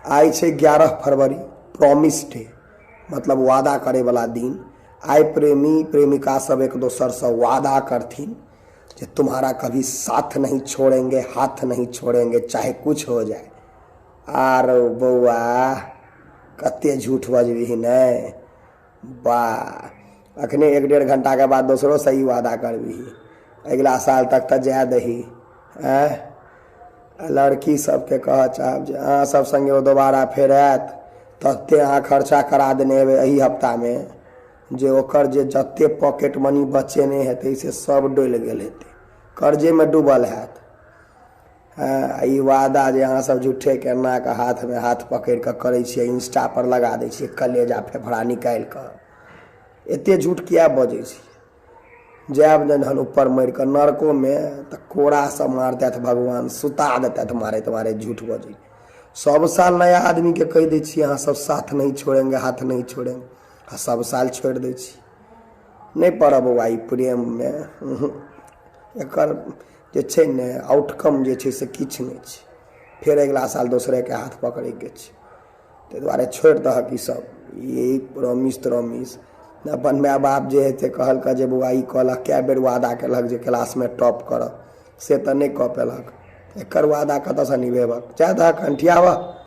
आइ छै 11 फरवरी, promise day, मतलब वादा करैवला दिन। आइ प्रेमी प्रेमिका सब एक दोसरसँ वादा करथिन जे तुम्हारा कभी साथ नहीं छोड़ेंगे, हाथ नहीं छोड़ेंगे, चाहे कुछ हो जाए। आरो बौआ, कते झूठ बजबिही ने वाह! अखने एक डेढ़ घंटाके बाद दोसरोसँ ई वादा करबिही। अगिला साल तक तऽ जाय दही। आँय, लड़की सबके कहऽ चाहब जे अहाँ सब सङ्गे ओ दोबारा फेर आयत, तते अहाँ खर्चा करा देने हेबै एहि हफ्तामे जे ओकर जे जते पॉकेट मनी बचेने हेतै से सब डोलि गेल हेतै, कर्जेमे डूबल हैत। हँ, ई वादा जे अहाँ सब झूठेके एना कऽ हाथमे हाथ पकड़ि कऽ करै छियै, इंस्टा पर लगा दै छियै, कलेजा फेफड़ा निकालि कऽ, एते झूठ किया बजै छी? जायब जहन ऊपर मरि कऽ नरकोमे तऽ कोड़ासँ मारतथि भगवान, सुता देतथि मारैत मारैत। झूठ बजै सब साल नया आदमीके कहि दै छियै, अहाँ सब साथ नहीं छोड़ेंगे, हाथ नहीं छोड़ेंगे, आ सब साल छोड़ि दै छी। नहि पड़ब बौआ ई प्रेममे। एकर जे छै ने आउटकम जे छै से किछु नहि छै। फेर अगिला साल दोसरेके हाथ पकड़ैके छै। ताहि दुआरे छोड़ि दहक ईसभ, ई प्रॉमिस त्रॉमिस। अपन माय बाप जे हेतै, कहलक जे बौआ, ई कहलक, कए बेर वादा केलक जे क्लासमे टॉप करब, से तऽ नहि कऽ पेलक। एकर वादा कतऽसँ निभेबक? जाय दहक, अंठियाबह।